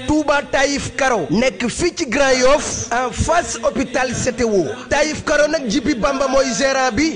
Touba Taïf Karo nekk fii ci Grand Yoff en face hôpital CTO Taïf Karo nag Jibi Bamba mooy gérant bi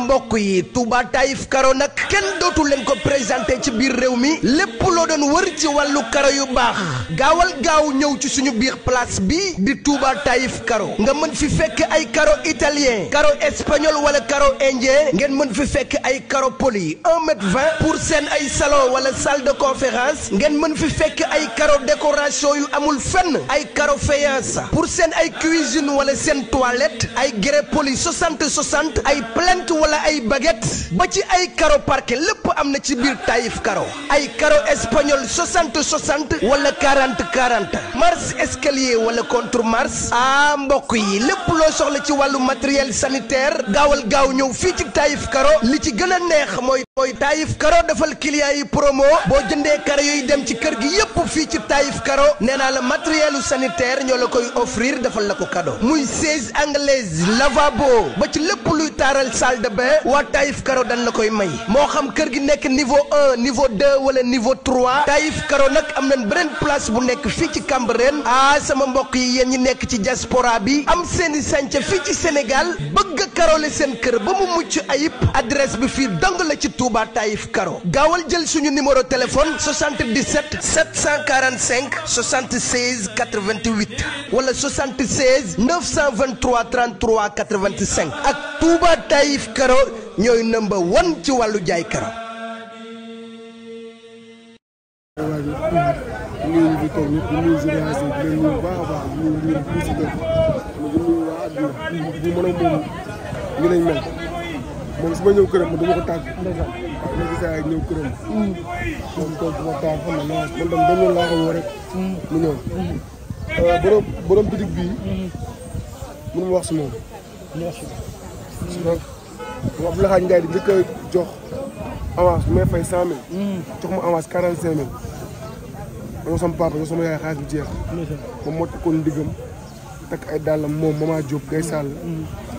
mbokk yi Touba Taïf Karo nag kenn dootu leen ko présenté ci biir réew mi lépp loo doon wër ci wàllu karo yu baax gaawal gaaw ñëw ci suñu biir place bi di Touba Taïf Karo nga mën fi fekk ay karo italien karo espagnol wala karo indien ngeen mën fi fekk ay karo poli 1,20 m pour seen ay salon wala salle de conférence ngeen mën fi fekk ay karo décoration yu amul fenn ay karo faïence pour seen ay cuisine wala seen toilette ay grès poli 60 ay plinthe wala ay baguette ba ci ay karo parquet lépp am na ci biir Taïf Karo ay karo espagnol 60 wala 40 marche escalier wala contre marche mbokk yi lépp loo soxla ci wàllu matériel sanitaire gaawal gaaw ñëw fii ci Taïf Karo li ci gën a neex mooy Taïf Karo defal client yi promo boo jëndee karo yooyu dem ci kër gi yépp fii ci Taïf Karo nee naa la matériel sanitaire ñoo la koy offrir defal la ko cadeau muy siège anglaise lavabo ba ci lépp luy taaral salle de bain waa Taïf Karo dañ la koy may moo xam kër gi nekk niveau 1 niveau 2 wala niveau 3 Taïf Karo nag am nañ beneen place bu nekk fii ci Cambérène sama mbokk yi yéen ñi nekk ci diaspora bi am seeni sànca fii ci Sénégal bëgg a karole seen kër ba mu mucc ayib adresse bi fii dong la ci Touba Taïf Karo gaawal jël suñu numéro téléphone 77 745 76 88 wala 76 923 33 85 ak Touba Taïf Karo ñooy number 1 ci wàllu jaay karo. ñu ngi toog nit ñi ñu ngi journaliste yi di leen nuyu bu baax a baax ñu ngi leen di nuyu waa àdduna bu mën a moom ñu lañ mel moom su ma ñëw këram dama ko tàgg waaw ma gisee ak ñëw këram moom toog ma tàgg xam na man tam dañu laa ko woo rek mu ñëw borom bitig bii mënu ma wax si moom donc Abdou Lahad Ndiaye di njëkk a jox avance bu may fay 100 000 jox ma avance 45 000 moom sama papa yow sama yaay xaalis bi jeex moom moo takkoon ndiggam takk ay dàllam moom Mama Diop Gay Sall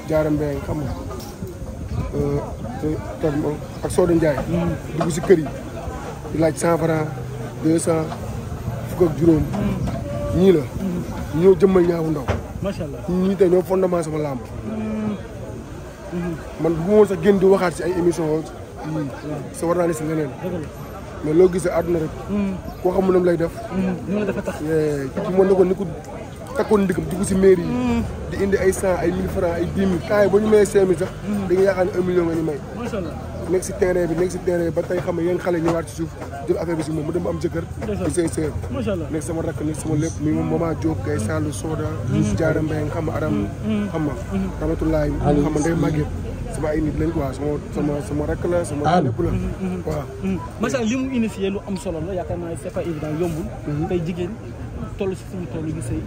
Jaara Mbeng xam nga ak Soda Ndiaye dugg si kër yi di laaj 100 francs 200 fukk ak juróom ñii la ñoo jëmmal ñaawu ndaw ñii tey ñoo fondement sama làmb man bu ma woon sax génn di waxaat si ay émission yi sa war naa ne si leneen mais loo gisee àdduna rek koo xam ne lay def ci mën na ko ni ko takkoon ndigam dugg si mairie yi di indi ay 100 ay 1000 francs ay 10 000 kaay ba ñu mayee 5 000 sax da nga yaakaar ne 1 million nga ñu may nekk si terrain bi ba tey xam ne yéen xale ñëwaat ci suuf jël affaire bi si moom mu dem am jëkkër di sëy sëy nekk sama rakk nekk sama lépp mi moom Mama Diop Gay Sall Soda Jaara Mbeng xam nga Aram xam nga Ramatulaay xam nga Ndey Maguette sama ay nit lañ quoi sama rakk la sama lépp la waaw macha li mu initié lu am solo la yaakaar naa c'est pas évident yombul tey jigéen toll si fu mu toll di sëy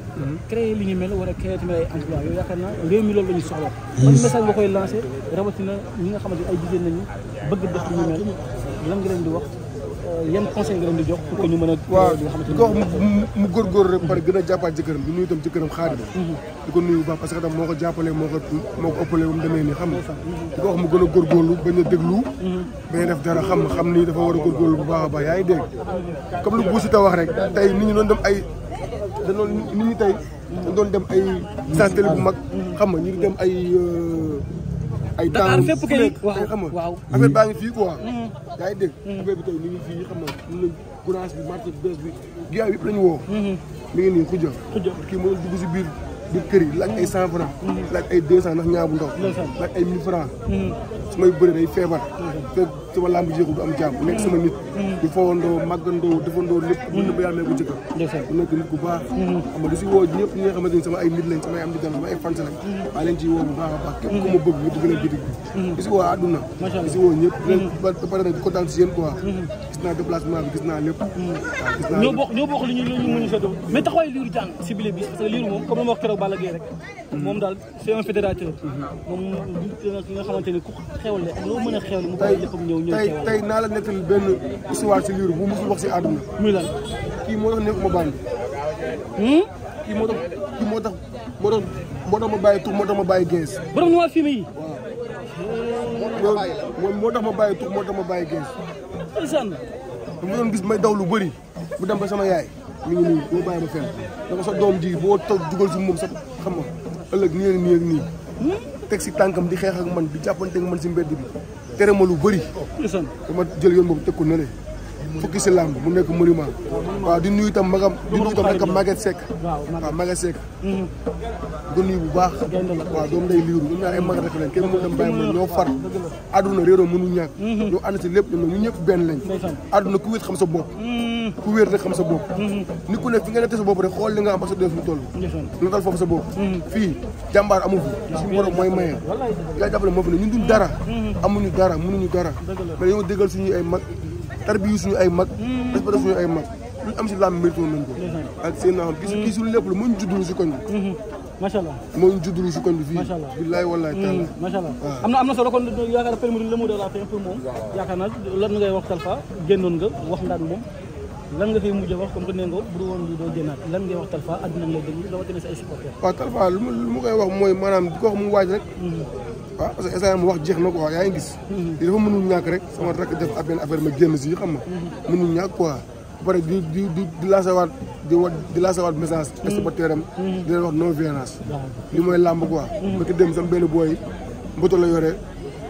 créer li ñu mel war a créer tamit ay emploi yooyu yaakaar naa réew mi loolu la ñu soxla ban message nga koy lancé rawatina ñi nga xamante ne ay jigéen nañu bëgg def li ñu mel lan nga leen di wax yan conseil nga leen di jox pour que ñu mën a waaw di ko wax mu góorgóorlu rek pare gën a jàppaat jëkkëram di nuyu itam jëkkëram Xaadim di ko nuyu bu baax parce que tam moo ko jàppalee moo ko ëppalee ba mu demee nii xam nga di ko wax mu gën a góorgóorlu bañ a déglu bañ a def dara xam ni dafa war a góorgóorlu bu baax a baax yaa ngi dégg comme lu Bou Siteu wax rek tey nit ñi doon dem ay nit ñi tey dañ doon dem ay sens télé bu mag xam nga ñu di dem ay Dakar fépp kay xam nga affaire baa ngi fii quoi yaa ngi dégg affaire bi tey ni ngi fii xam nga mun nañ courage bi marché bi bees bi giaaw yëpp lañu woo mi ngi nii xuja kii moo dugg si biir kër yi laaj ay 100 francs laaj ay 200 ndax ñaabu ndaw laaj ay 1000 francs su may bëri day feebar fekk sama lamb jeexul du am jàmm nekk sama nit di fowandoo màggandoo defandoo lépp mën na ba yàlla may ko jëkkër bu nekk nit ku baax xam nga di si woo ñëpp ñi nga xamante ni sama ay nit lañ samay am di dem sama ay fans lañ waaye leen ciy woo bu baax a baax képp ku ma bëgg nga dugg leen bitig bi di si woo àdduna di si woo ñëpp ba pare nag di kontaan si yéen quoi gis naa déplacement bi gis naa lépp waaw gis naa ñoo bokk li ñu mën a seetlu mais taxawaay Lirou Diane si bile bis parce que Lirou moom comme ma wax keroog Balla Gaye rek moom daal c'est un fédérateur moom ki nga xamante ni ku xewle ak loo mën a xewle mu bàyyi léppam ñëw tey naa la nettali benn histoire si Lirou bu musul wax si àdduna muy lan kii moo tax nekkuma bànn kii moo tax ma bàyyi tur moo tax ma bàyyi gees borom ñu waa film yi waaw moo tax ma bàyyi tux moo tax ma bàyyi gees. ndeysaan. dama doon gis may daw lu bëri bu dem ba sama yaay mi ngi nii boo bàyyi ma fenn dafa sa doom ji boo toog dugal si moom sax xam nga ëllëg nii ak nii ak nii teg si tànkam di xeex ak man di jàppante ak man si mbedd bi tere ma lu bëri dama jël yoon boobu teg ko nële fukki si làmb mu nekk monument waaw di nuyu itam magam di nuyu itam nekkam Maguette Seck waaw Maguette Seck di nuyu bu baax waaw doom day liiru ñun ñaar ay mag rek leen kenn mënu dem bàyyi ma ñoo far àdduna réeroo mënu ñàkk ñoo ànd si lépp ñu ñëpp benn lañ àdduna ku wéet xam sa bopp ku wéer rek xam sa bopp ni ku nekk fi nga nekk sa bopp rek xool li nga am ak sa def mu toll na dal foofu sa bopp fii jàmbaar amu fi suñu borom mooy maye yaa jàppale moo fi ne ñun duñ dara amuñu dara mënuñu dara mais dañoo déggal suñu ay mag tarbiyu suñu ay mag respecté suñu ay mag luñ am si làmb mérite nañ ko ak seen naa xam kii suñu lépp la moo ñu juddulu si koñ bi macha allah moo ñu juddulu si koñ bi fii billaay wallaay taala macha allah am na solo kon yaakaar naa permis le mot de la fin pour moom yaakaar naa lan ngay wax Talfa génnoon nga wax nga ak moom lan nga koy mujj a wax comme que nee nga bu dul woon doo génnaat lan ngay wax Talfa àdduna lay déglu rawatina sa ay supporters. waaw Talfa lu ma koy wax mooy maanaam di ko wax mu waaj rek waaw parce que instant mu wax jeex na quoi yaa ngi gis di dafa mënul ñàkk rek sama rek def benn affaire ma génn si xam nga mënul ñàkk quoi ba pare di lancer waat di lancer waat message supporter am di leen wax non violence li mooy làmb quoi ba ki dem sama benn booy mboto la yore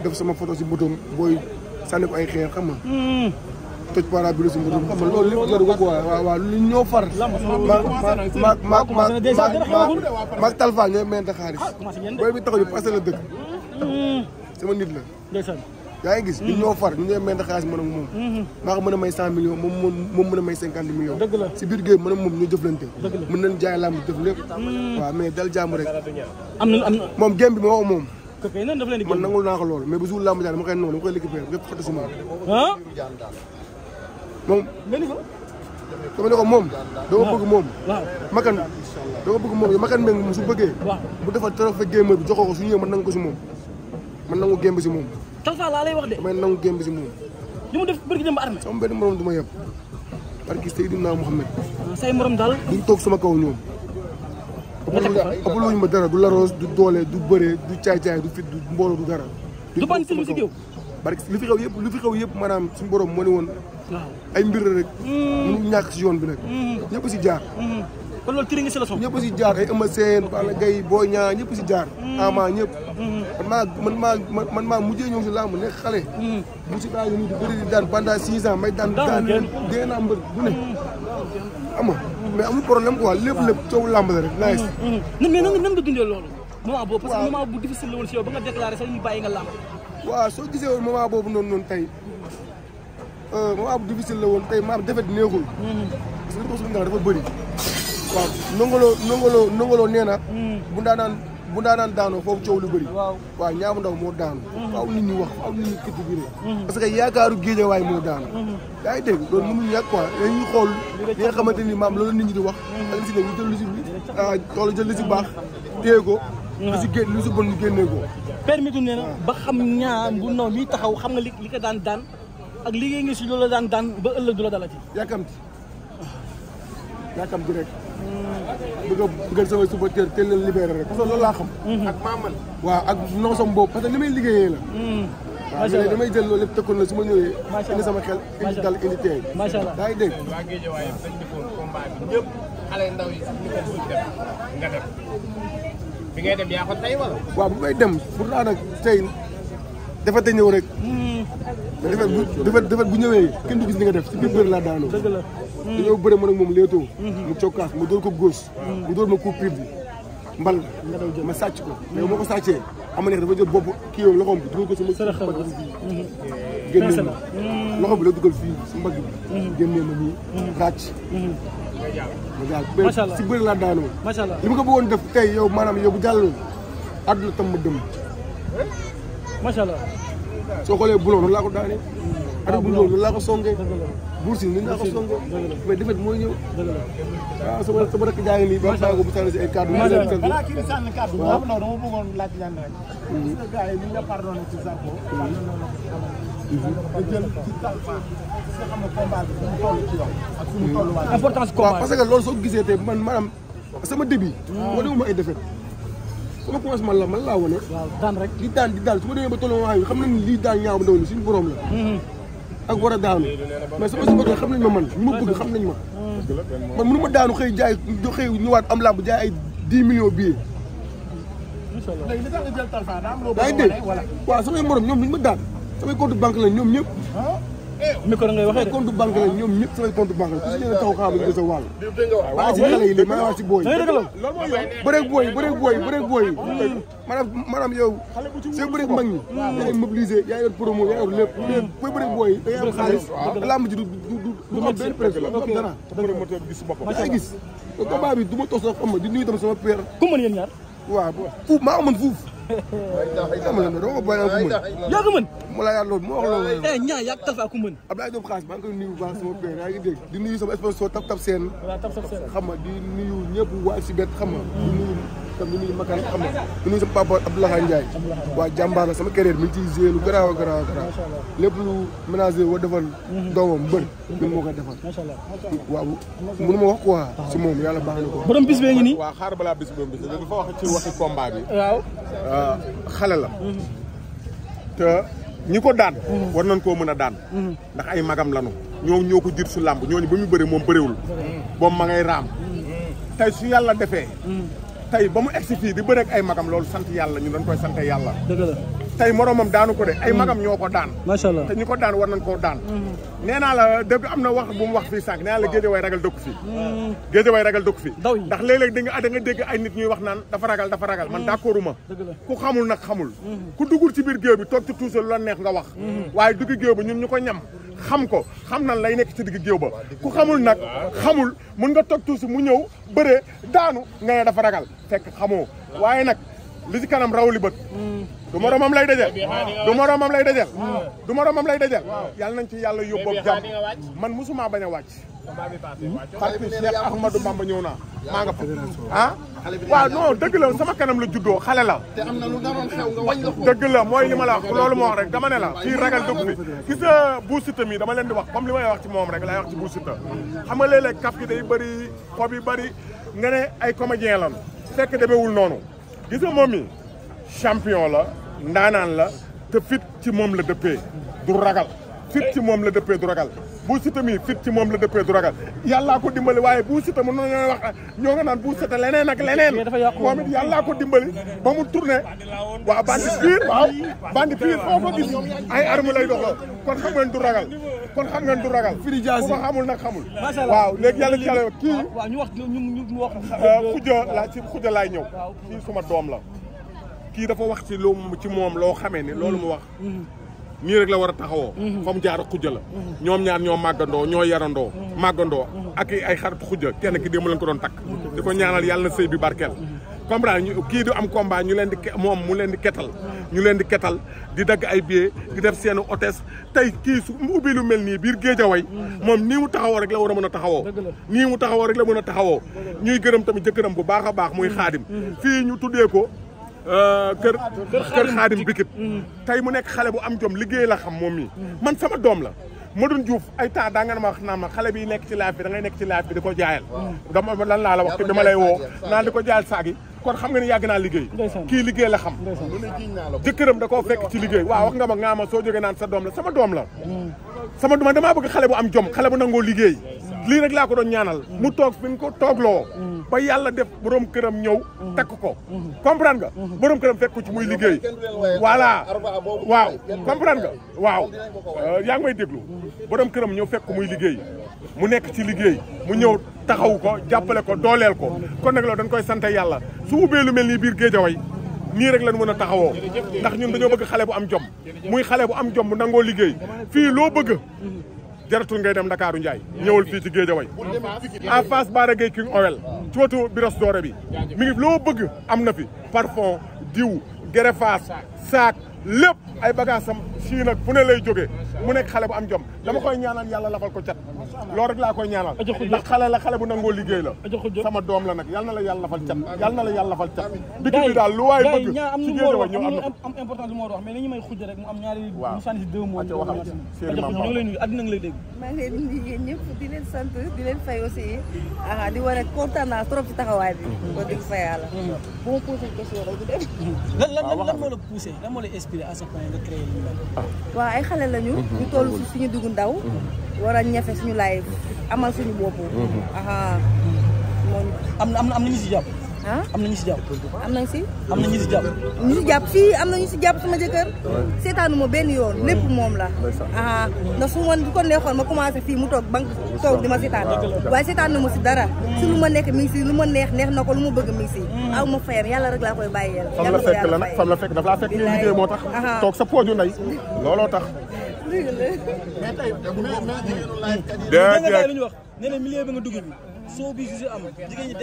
def sama photo si mbotoom booy sànni ko ay xeer xam nga toj para bi si mbotoom xam nga loolu lépp jaru ko quoi waaw lu ñoo far maag Talfa ñooy mente xaalis booy bi taxaw ñu passé la dëkk sama nit la yaa ngi gis ñu ñoo far ñu ñooy mente xaalis man ak moom maa ko mën a may 100 millions moom mën a may 50 millions si biir géej man ak moom ñoo jëflante mën nañ jaay làmb def lépp waaw mais dal jàmm rek am na moom gém bi ma wax moom man nangul naa ko loolu mais bu jour làmb jaan dama koy noonu dama koy récupérer lépp xotti si moom moom dama ne ko moom dama bëgg moom makan dama bëgg moom makan mbeng moom su bëggee bu defal trophée gamer bi joxoo ko su ñëwee man nangu ko si moom man nangu gém bi si moom Talfa laa lay wax de damay nangu gém bi si moom li mu def bëri dem ba armée sama benn morom du ma yeb parce que Seydina Mouhamed say morom daal duñ toog sama kaw ñoom ëppluñu ma dara du laroos du doole du bëree du caay-caay du fit du mbooloo du dara du ban film si géew parce que li fi xew yëpp maanaam suñu borom moo ne woon ay mbir la rek mënu ñàkk si yoon bi nag ñëpp si jaar kon loolu tiri nga si la soog ñëpp si jaar ay Eumeu Sène Balla Gaye Boy Niang ñëpp si jaar Ama ñëpp man maa mujjee ñëw si làmb nekk xale bu si daa nii di bëri di daan pendant 6 ans may daan dee naa mbër bu ne ama mais amul problème quoi lépp coow làmb la rek nice mais nan nga dundee loolu moment boobu parce que moment bu difficile la woon si yow ba nga déclaré sax ñu bàyyi nga làmb waaw soo gisee woon moment boobu noonu tey moment bu difficile la woon tey maa defet neexul parce que li ko suñu nga dafa bëri waaw nongoloo nee na bu ndaanaan daanoo foofu coow lu bëri waaw ñaamu ndaw moo daanu faaw nit ñi wax faaw nit ñi këtt bi parce que yaakaaru géejawaay moo daanu yaa ngi dégg loolu mënuñu ñàkk quoi dañuy xool li nga xamante ni maam loolu nit ñi di wax ak li si ne ñu jël lu si toolu jël li si baax téye ko lu si bon ñu génnee ko permis nee na ba xam ñaar bu ndaw mi taxaw xam nga li ko daan ak liggéey nga si loolu la daan ba ëllëg du la dalati yàkkamti rek bëgg sama supporter teel leen libéré rek parce que loolu laa xam ak maaman waaw ak noosam boobu parce que li may liggéeyee la waaw mais damay jël loolu lépp tëkkoon la su ma ñëwee indi sama xel indi dal indi teey macha allah yaa ngi dégg waa Géejawaay dañ defoon combat bi ñëpp xale ndaw yi ñu ko bëgg def nga def bi ngay dem yaa ko tey wala waaw bu may dem pourtant nag tey dafa te ñëw rek defet bu ñëwee kenn du gis li nga def si biir bëri laa daanoo dañoo bëre man ak moom léetoo mu cokkaas ma dóor ko góos mu dóor ma coup pire bi mbal ma sàcc ko mais moo ko sàccee ama neex dafa jël bopp kii yow loxoom bi dugal ko sama génnee ma loxo bi la dugal fii si mbagg bi génnee ma nii ràcc ma jàll si bëri laa daanoo li ma ko bëggoon def tey yow maanaam yow bu jàlloon àdduna tam ma dem macha allah soo xoolee bulon noonu laa ko daanee addu bulon noonu laa ko songee Boursi ni naa ko songee mais defet mooy ñëw waaw sama rakk jaa ngi nii ba bàyyi ko bu sànni si ay kàddu balaa kii di sànni kàddu waaw non dama bëggoon laaj leen rek gis nga gars yi ni nga pardonné ci Zarko nga jël ci Talfa nga xam ne combat bi fu mu toll ci yow ak fu mu toll waat importance combat parce que loolu soo gisee tey man maanaam sama début moo demuma ay defet sama commencement la man laa wane. waaw daan rek. di daan su ma demee ba tolluwaay waaye xam nañ lii daan ñaaw ndaw ni suñu borom la. ak war a daanu mais sama supporter xam nañ ma man ñu ma bëgg xam nañ ma. man mënu ma daanu xëy jaay ñëwaat am làmb jaay ay 10 millions billets. incha allah léegi li tax nga jël Talfa daa am loo yaa ngi dégg waaw samay morom ñoom ñu ma daan samay compte banque lañ ñoom ñëpp. micro ngay waxee de. samay compte banque lañ ñoom ñëpp samay compte banque lañ ku si nee taw xaaral nga sa wàll. maa ngi si xale yi léegi maa ngi wax si booy yi. bëreeg booy yi. maanaam yow see bëreeg mag ñi. yaa ngi mobilisé yaa yor promo yaa yor lépp. booy bëreeg booy yi da ngay am xaalis. lamb ji du am benn pression du am dara. promoteur bi gis boppam. yaa ngi gis combat bi du ma toog sax xam nga di nuyu tam sama père. ku mën yéen ñaar. waaw fuuf maa amoon fuuf. dama la ne dama ko bàyyi ku mën. yaa ko mën. mu la yaat loolu mu wax loolu. ñaar yaa Talfa ku mën. Abdoulaye Diop xaas maa ngi koy nuyu bu baax sama père yaa ngi dégg di nuyu sama sponsor tap seen. waaw tap seen. xam nga di nuyu ñëpp waa si bet xam nga di nuyu tam di nuyu Makan xam nga di nuyu sama papa Abdoulaye Ndiaye waa jàmbaar la sama carrière mi ngi ciy gérer lu garaaw a garaaw lépp lu ménager wa defal doomam mbër ñun moo koy defal waaw mënu ma wax quoi si moom yàlla baax na ko borom bis bee ngi nii. waaw xaar balaa bis boobu dafa wax ci waxi combat bi. waaw. xale la. te ñi ko daan. war nañ koo mën a daan. ndax ay magam lanu ñoo ko jir su làmb ñooñu ba mu bëri moom bëriwul. boobu ma ngay raam. tey su yàlla defee. tey ba mu egsi fii di bëreeg ay magam loolu sant yàlla ñu dañ koy sant yàlla. dëgg la. tey moromam daanu ko de ay magam ñoo ko daan. macha allah te ñi ko daan war nañ koo daan. nee naa la dëgg am na wax bu mu wax fii sànq nee naa la géejewaay ragal dëkk fii. géejewaay ragal dëkk fii. daw yi ndax léeg-léeg da nga dégg ay nit ñuy wax naan dafa ragal man d'accorduma ku xamul nag xamul. ku dugul ci biir géew bi toog ci tuusal lu la neex nga wax. waaye dugg géew bi ñun ñu ko ñam xam ko xam nan lay nekk ci digg géew ba ku xamul nag xamul mun nga toog tuusi mu ñëw bëree daanu nga ne dafa ragal fekk xamoo waaye nag li ci kanam raw li bët. du moromam lay dajal du moromam lay dajal du moromam lay dajal yàlla nañ ci yàlla yóbbu ak jàmm man musuma bañ a wàcc parce que Cheikh Ahmadou Bamba ñëw naa maa nga fa ah waaw non dëgg la sama kanam la juddoo xale la te am na lu naroon xew nga wañ la ko. dëgg la mooy li ma la wax loolu moo wax rek dama ne la fii ragal dëgg fi gis nga Bou Siteu mi dama leen di wax comme li may wax ci moom rek laay wax ci Bou Siteu xam nga léeg-léeg kaf gi day bëri xob yi bëri nga ne ay comédien lan fekk demewul noonu gis nga moom mi champion la ndaanaan la te fit ci moom la dëppee du ragal fit ci moom la dëppee du ragal Bou Siteu mi fit ci moom la dëppee du ragal yàllaa ko dimbali waaye Bou Siteu mën nañoo wax ñoo nga naan Bou Siteu leneen ak leneen moom it yàllaa ko dimbali ba mu tourné waaw bandi piir waaw bandi piir foo ko gis ay arme lay doxal kon xam ngeen du ragal firi jaasi ku ko xamul nag xamul waaw léegi yàlla ci yàlla kii waaw ñu wax xuja laay ñëw kii suma doom la kii dafa wax ci lu ci moom loo xamee ni loolu mu wax nii rek la war a taxawoo fa mu jaar xujja la ñoom ñaar ñoo màggandoo ñoo yarandoo màggandoo ak ay xaritu xujja kenn ki démb lañ ko doon takk di ko ñaanal yàlla na sëy bi barkeel comprendre kii du am combat ñu leen di moom mu leen di ketal ñu leen di ketal di dagg ay billets di def seen hôtesse tey kii su mu ubbi lu mel nii biir Géejawaay moom nii mu taxawoo rek la war a mën a taxawoo nii mu taxawoo rek la mën a taxawoo ñuy gërëm tamit jëkkëram bu baax a baax muy xaadim fii ñu tuddee ko kër xaadim bikit tey mu nekk xale bu am jom liggéey la xam moom mi man sama doom la Modou Diouf ay temps daa nga ma wax naan ma xale bi nekk ci live bi da ngay nekk ci live bi di ko jaayal dama lan laa la wax dama lay woo naan di ko jaayal saag yi kon xam nga ni yàgg naa liggéey kii liggéey la xam jëkkëram da koo fekk ci liggéey waaw wax nga ma nga ma soo jógee naan sa doom la sama doom la sama doom damaa bëgg xale bu am jom xale bu nangoo liggéey lii rek laa ko doon ñaanal mu toog fi ñu ko toogloo ba yàlla def borom këram ñëw takk ko comprendre nga borom këram fekk ko ci muy liggéey voilà waaw comprendre nga waaw yaa ngi may déglu borom këram ñëw fekk ko muy liggéey mu nekk ci liggéey mu ñëw taxaw ko jàppale ko dooleel ko kon nag loolu dañ koy sant yàlla su ubbee lu mel nii biir Géejawaay nii rek lañu mën a taxawoo ndax ñun dañoo bëgg xale bu am jom muy xale bu am jom bu nangoo liggéey fii loo bëgg jaratul ngay dem Ndakaaru Njaay ñëwal fii ci Géejawaay en face Bara Gaye King Oil ci wetu Biros Doore bi mi ngi loo bëgg am na fi parfum diw greffage sac lépp ay bagage sam sii nag fu ne lay jógee mu nekk xale bu am jom dama koy ñaanal yàlla lafal ko cat loolu rek laa koy ñaanal ndax xale bu nangoo liggéey la sama doom la nag yal na la yàlla lafal cat yal na la yàlla lafal cat dëkk bi daal lu waay bëgg ci géej wa ñëw am important lu ma war a wax mais li ñu may xujj rek mu am ñaari mu sànni si 2 mois ñu ngi lay nuyu àddina ngi lay dégg maa ngi leen di nuyu yéen ñëpp di leen sant di leen fay aussi di war a kontaan naa trop ci taxawaay bi ko dëgg fa yàlla bu ma posé question rek du dem lan moo la poussé lan moo la inspiré à ce point nga créé li mel waaw ay xale lañu ñu toll si suñu dugg ndaw war a ñafe suñu live amal suñu bopp moom am na ñu si jàpp am na ñu si jàpp am nañ si am na ñu si jàpp ñu si jàpp fii am na ñu si jàpp sama jëkkër seetaanu ma benn yoon lépp moom la ndax su ma ko neexoon ma commencé fii mu toog banque toog di ma seetaan waaye seetaanu ma si dara si lu ma nekk mi ngi si lu ma neex na ko lu ma bëgg mi ngi si aw ma fayam yàlla rek laa koy bàyyeel fam la fekk la nag fam la fekk daf laa fekk ñu liggéey moo tax toog sa pooju ndey looloo tax mais tey li ñu wax nee na milieu bi nga dugg bi soo bi jugé am jigéen ñi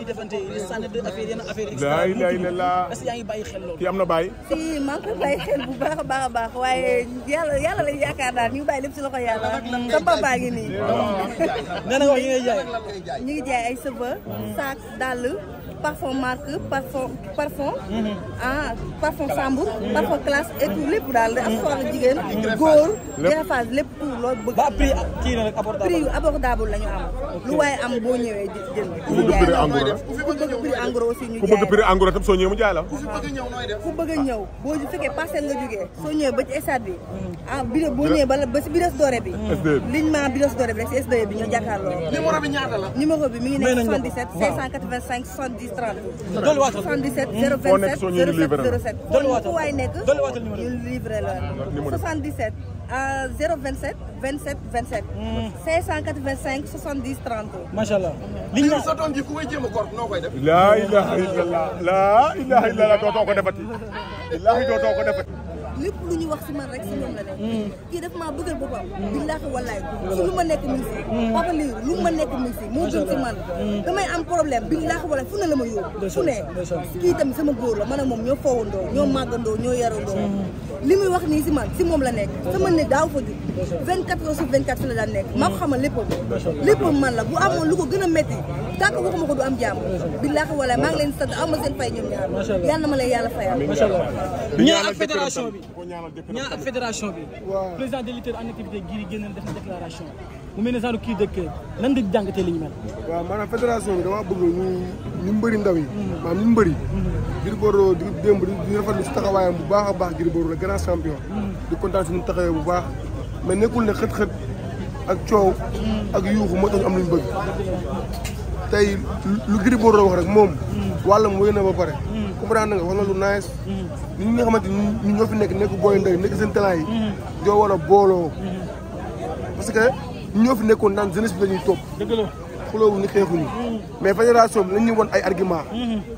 defante yi sànni de affaire yenn affaire extra est-ce que yaa ngi bàyyi xel loolu kii am na bàyyi si maa ngi koy bàyyi xel bu baax a baax waaye yàlla lañ yaakaar daal ñu bàyyi lépp si loxo yàlla sa papa ngi nii nee na wax yi ngay jaay ñu ngi jaay ay cheveux sac dàll parfum marque parfum Sambour parfum classe et tout lépp daal ak soxla jigéen góor greffage lépp tout loolu bëgg ba prix kii na rek abordable la ñu am lu waaye am boo ñëwee jënd ku bëgg prix en gros ku bëgg prix en gros aussi ñu ku bëgg prix en gros tam soo ñëwee mu jaay la ku bëgg a ñëw boo fekkee parcelle nga jógee soo ñëwee ba ci stade bi boo ñëwee ba si Biros Doré bi lignement Biros Doré bi rek si SDE bi ñoo jàkkaarloo numéro bi ñaata la numéro bi mi ngi nekk 77 585 70 30 dolli waatal 77 027 07 07 fu waay nekk ñu livré la 77 027 27 27 585 70 30 macha allah li ñu sa doom ji ku koy jéem a gor noo koy def laa ilaha illallah laa ilaha illallah dootoo ko defati billaahi dootoo ko defati lépp lu ñu wax si man rek si ñoom la nekk kii daf maa bëggal boppam billaahi wallaay si lu ma nekk mi ngi si papa lii lu ma nekk mi ngi si moo gën si man damay am problème billaahi wallaay fu ne la ma yóbbu fu ne kii tamit sama góor la man ak moom ñoo foowandoo ñoo màggandoo ñoo yarandoo li muy wax nii si man si moom la nekk sama ne daaw fa jug 24 heures sur 24 fi la daan nekk maa ko xamal léppam man la bu amoon lu ko gën a métti tàkk waxuma ko du am jàmm billaahi wallaay maa ngi leen sant am ma seen fay ñoom ñaar yal na ma leen yàlla fayal ñaa ak fédération bi ñaa ak fédération bi président des lutteurs en activité gii génn def na déclaration mu mel ne genre kii dëkk nan nga jàngatee li ñu mel waaw maanaam fédération bi dama bëgg ñu mbëri ndaw yi maanaam ñu mbëri Gris Bordeaux di démb di rafetlu si taxawaayam bu baax a baax Gris Bordeaux le grand champion di kontaan si ñu taxawee bu baax mais nekkul ne xët-xët ak coow ak yuuxu moo tax ñu am luñ bëgg tey lu Gris Bordeaux wax rek moom wàllam wéy na ba pare comprendre nga wax na lu nice nit ñi nga xamante ni ñoo fi nekk booy ndey nekk seen talent yi joo war a booloo parce que ñoo fi nekkoon naan jeunesse bi la ñuy topp xulóowu ni xeexuñu mais fédération bi nañ ñu won ay argument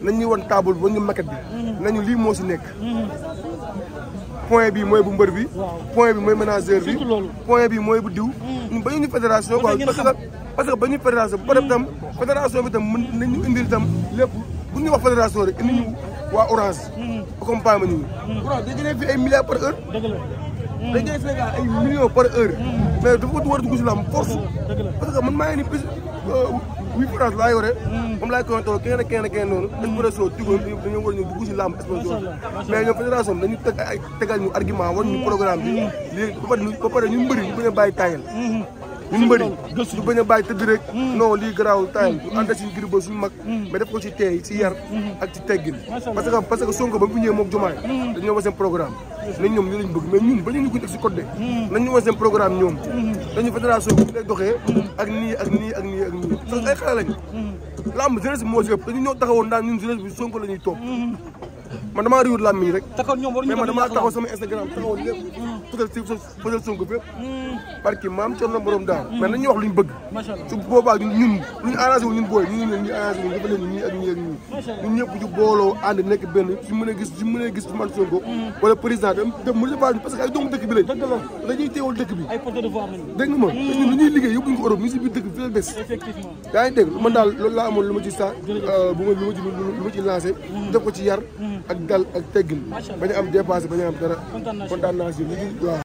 nañ ñu won table ba ñu maquette bi nañu lii moo si nekk point bi mooy bu mbër bi point bi mooy manager bi point bi mooy bu diw ñun ba ñu fédération quoi parce que ba ñu fédération bu pare tam fédération bi tam mën nañu indil tam lépp bu ñuy wax fédération rek indi ñu waa Orange accompagnement ñu Orange day gënee fi ay milliards par heure day gënee Sénégal ay millions par heure mais dafa war a dugg si lamb force parce que man maa ngi ni plus 8 France laa yore moom laay kontoo kenn noonu expression tigo dañoo war a ñëw dugg si lamb sponsor mais ñoom fédération bi dañu teg ay tegal ñu argument war ñu programme bi lii ba pare ñu mbëri ñu bañ a bàyyi tayal ñun mbëri ñu bañ a bàyyi tëdd rek non lii garaawul tayal ñu ànd si Gris Bordeaux suñu mag mais def ko ci teey ci yar ak ci teggin parce que Sonko ba mu ñëwee moom Diomaye dañoo war seen programme nañ ñoom ñu lañ bëgg mais ñun ba ñu ko teg si code nañ ñu war seen programme ñoom dañu fédération bi lay doxee ak nii ak nii ak nii ak nii parce que ay xale lañu lamb jeunesse bi moo si ëpp dañu ñoo taxawoon daan ñun jeunesse bi Sonko la ñuy topp man damaa riwut lamb yi rek mais man damaa taxaw sama Instagram taxawoon lépp fësal Sonko fépp parce que maam Thierno borom daal mais nañuy wax luñ bëgg su boobaa ñun luñu arrangé wu ñun booy ñu arrangé wu dafa leen ñii ak ñii ak ñii ñun ñëpp ñu booloo ànd nekk benn su mënee gis Ousmane Sonko wala président dem mu defal parce que ay doomu dëkk bi lañ dañuy teewal dëkk bi dégg nga ma ñun lu ñuy liggéey yóbbuñu ko Europe ñu si biir dëkk bi fi la des yaa ngi dégg man daal loolu laa amoon lu ma ci sa lu ma ci lancé def ko ci yar ak dal ak teggin bañ a am dépassé bañ a am dara kontaan naa si waaw